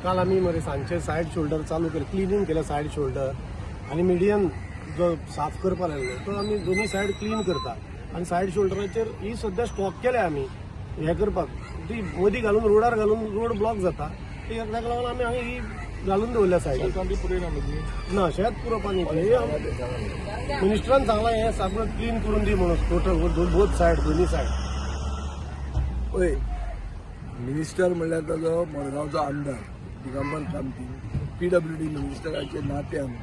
काल आमी मरे सांजचे सायड शोल्डर चालू केलें, क्लिनींग केलें सायड शोल्डर आनी मिडियन जो साफ करपा लागलो तो आमी दोनूय सायड क्लीन करता आनी सायड शोल्डराचेर ही सद्या स्टॉप केल्या आमी हें करपाक. ती मदीं घालून रोडार घालून रोड ब्लॉक जाता, ती ताका लागून आमी हांगा ही घालून दवरल्या सायडीक. ना शेत पुरोवपा न्ही, मिनिस्टरान सांगलां हें सगळें क्लीन करून दी म्हणून टोटल बोथ सायड, दोनूय सायड. पळय, मिनिस्टर म्हणल्यार ताजो मडगांवचो आमदार दिगंबर कामती पीडब्ल्यूडी मिनिस्टराचे नात्यान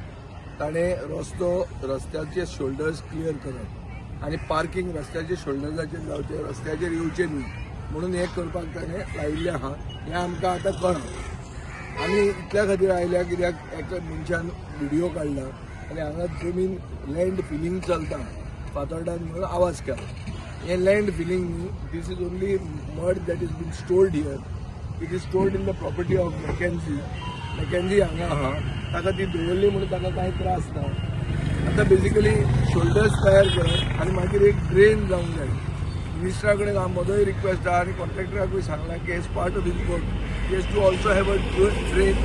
ताणें रस्तो रस्त्याचे शोल्डर्स क्लियर करप आनी पार्किंग रस्त्याचे शोल्डर्साचेर जावचें, रस्त्याचेर येवचें न्ही म्हणून हें करपाक ताणें लायिल्लें आहा. हें आमकां आतां कळ्ळां. आमी इतल्या खातीर आयल्या कित्याक एका मनशान व्हिडियो काडला आनी हांगा जमीन लँड फिलींग चलता फातोर्डान म्हणून आवाज केला. हें लँड फिलींग न्ही, this is only mud that is been stored here. It is stored in the property of Mackenzie. Mackenzie हांगा आहा, ताका ती दवरली म्हणून ताका कांय त्रास ना. आतां बेजिकली शोल्डर्स तयार करप आनी मागीर एक ड्रेन जावंक जाय. मिनिस्टरा कडेन हांव म्हजोय रिक्वेस्ट आहा आनी कॉन्ट्रॅक्टराकूय सांगलां की as part of his work he has to also have a drain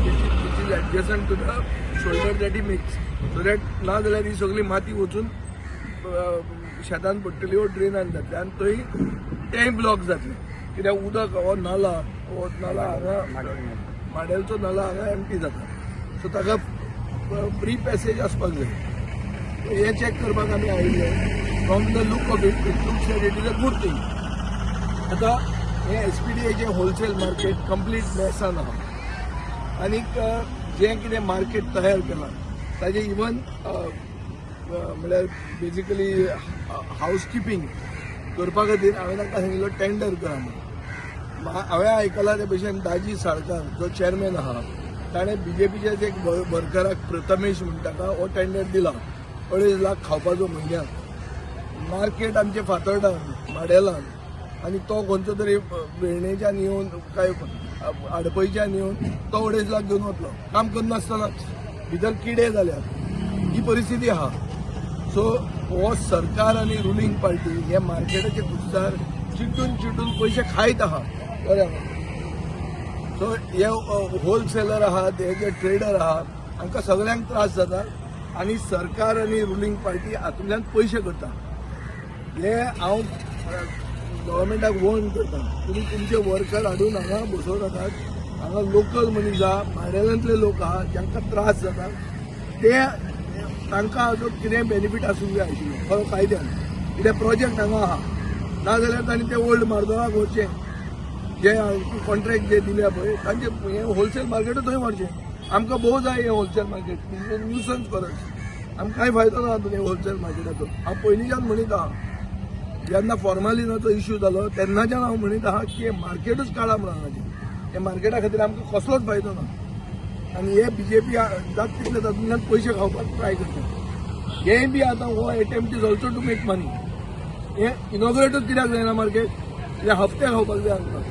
which is adjacent to the shoulder that he makes, so that ना जाल्यार ही सगळी माती वचून शेतान पडटली वो ड्रेनान जातली आनी थंय तेंय ब्लॉक जातलें. कित्याक उदक हो नाला हांगा माडेलचो नाला हांगा एमटी जाता, सो ताका फ्री पॅसेज आसपाक जाय. हें चॅक करपाक आमी आयिल्ले. From the look of it, it looks that it is a good thing. आतां हें एसपीडीएचें होलसेल मार्केट कंप्लीट मेसान आहा आनीक जें कितें मार्केट तयार केलां ताजें इवन म्हणल्यार बेजिकली हावस किपिंग करपा खातीर हांवें तांकां सांगिल्लो टेंडर करा म्हणून. हांवें आयकलां ते भशेन दाजी साळकार जो चॅरमॅन आहा ताणें बीजेपीच्याच एक वर्कराक, प्रथमेश म्हणटा ताका, हो टेंडर दिला 2.5 लाख खावपाचो म्हयन्याक. मार्केट आमचें फातर्डान माडेलान आनी तो खंयचो तरी वेर्णेच्यान येवन काय आडपयच्यान येवन तो 2.5 लाख घेवन वतलो काम करनासतनाच. भितर किडे जाल्यात, ही परिस्थिती आहा. सो हो सरकार आनी रुलींग पार्टी हे मार्केटाचे खुस्तार चिटून चिटून पयशे खायत आहा, बरें. सो हे होलसेलर आहात, हे जे ट्रेडर आहा, हांकां सगळ्यांक त्रास जाता आनी सरकार आनी रुलींग पार्टी हातूंतल्यान पयशे करता. हे हांव गव्हर्मेंटाक वॉर्न करता, तुमी तुमचे वर्कर हाडून हांगा बसोवं नाकात. हांगा लोकल मनीस आहा, माडेलांतले लोक आहा जांकां त्रास जाता, ते तांकां हाजो कितें बेनिफीट आसूंक जाय आशिल्लो खरो कायद्यान. कित्याक प्रोजेक्ट हांगा आहा, नाजाल्यार तांणी ते ओल्ड मार्दोळाक व्हरचें, जे कॉन्ट्रॅक्ट जे दिल्या पळय तांचे हें होलसेल मार्केटूच थंय व्हरचें. आमकां भोव जाय हें होलसेल मार्केट, न्युसन्स करत, आमकां कांय फायदो ना हातूंत होलसेल मार्केटाचो. हांव पयलींच्यान म्हणीत आहा, जेन्ना फॉर्मालिनाचो इश्यू जालो तेन्नाच्यान हांव म्हणीत आहा की हें मार्केटूच काडा म्हणून हांगाचें. हे मार्केटा खातीर आमकां कसलोच फायदो ना आनी हे बीजेपी जाता तितले तातूंतल्यान पयशे खावपाक ट्राय करता. हेंय बी आतां हो attempt is also to make money. हें इनॉग्रेटूच कित्याक जायना मार्केट? कित्याक हप्ते खावपाक जाय आमकां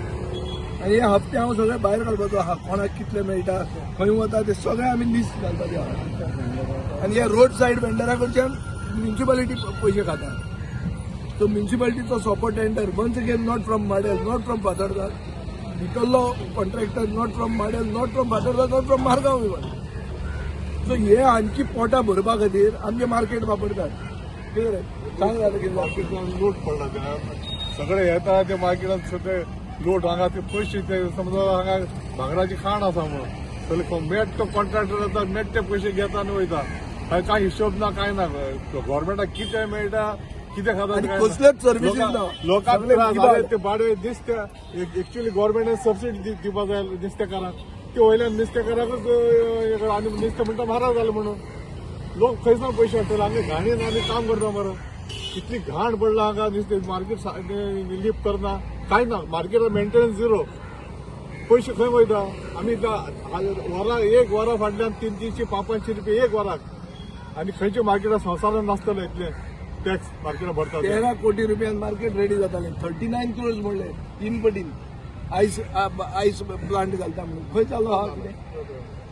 आनी हे हप्ते हांव सगळे भायर घालपाचो आहा. कोणाक कितले मेळटा, खंय वता ते सगळे आमी लिस्ट घालपाचे आहा. आनी हे रोड सायड वेंडरा कडच्यान म्युन्सिपालिटी पयशे खाता. सो म्युन्सिपालिटीचो सोपो tender, once again not from Madel, not from Fatorda, भितरलो contractor, not from Madel, not from Fatorda, not from Margao even. So हे हांची पोटां भरपा खातीर आमचें मार्केट वापरतात. कितें रे, सांग जालें कितें? मार्केटान लोट पडला ते सगळे येता ते मार्केटात, सगळे लोट हांगा. ते पयशे ते समजा हांगा भांगराची खाण आसा म्हणून सगळे मेट तो कॉन्ट्रॅक्टर येता, मेट ते पयशे घेता आनी वयता. काय काय हिशोब ना, काय ना. गव्हर्मेंटाक कितें मेळटा, कितें खाता आनी काय ना. कसलेच सर्विसीस ना. लोकांक सगळे त्रास विभाग. जाले ते बाडवे नुस्ते. एक्चुअली गव्हर्मेंटान सबसिडी दिवपा जाय नुस्तेकारांक, ते वयल्यान नुस्तेकाराकच हे आनी नुस्तें म्हणटा म्हारग जालें म्हणून. लोक खंयसान पयशे हाडटले? हांगा घाणीन आमी काम करता मरे, इतली घाण पडला हांगा. नुस्तें मार्केट लिप करना, कांय ना, मार्केटार मेंटेनन्स झिरो. पयशे खंय वयता? आमी वरां एक वरां फाटल्यान तीन तीनशे पांच 500 रुपया एक वराक आनी खंयच्या मार्केटार संवसारान नासतले इतले टॅक्स मार्केटात भरता ते. 13 कोटी रुपयान मार्केट रेडी जातालें. 39 क्रोर्स म्हणले, तीन पटीन आयस आयस प्लांट घालता म्हणून. खंय चालू आहा कितें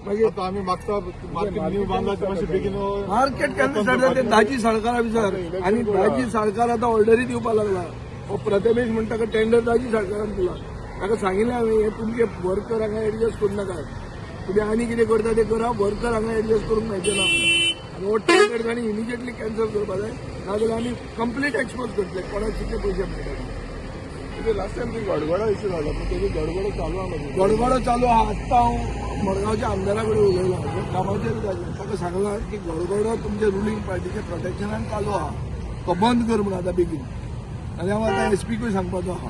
मागीर? आता आमी मागता मार्केट न्यू बांदला ते मातशें बेगीन. मार्केट केन्ना स्टार्ट जाता ते दाजी साळकारा विचार. आनी दाजी साळकार आतां ऑर्डरी दिवपाक लागला. हो प्रथमेश म्हणटा टेंडर दाजी साळकारान दिला. ताका सांगिल्लें हांवें, हे तुमचे वर्कर हांगा एडजस्ट करूं नाका, तुमी आनी कितें करता तें करा, वर्कर हांगा एडजस्ट करूंक मेळचे ना. आनी हो टेंडर तांणी इमिजिएटली कॅन्सल करपा जाय, नाजाल्यार आमी कंप्लीट एक्सपोज करतले कोणाक कितले पयशे मेळटा. लास्ट टायम ती गडगडो इश्यू जालो पूण तेजी गडगडो चालू आहा मदीं. गडगडो चालू आहा. आत्तां हांव मडगांवच्या आमदारा कडेन उलयलां, कामाचेर ताजेर. ताका सांगलां की गडगडो तुमच्या रुलींग पार्टीच्या प्रोटेक्शनान चालू आहा, तो बंद कर म्हणून आतां बेगीन. आनी हांव आतां एस पीकूय सांगपाचो आहा.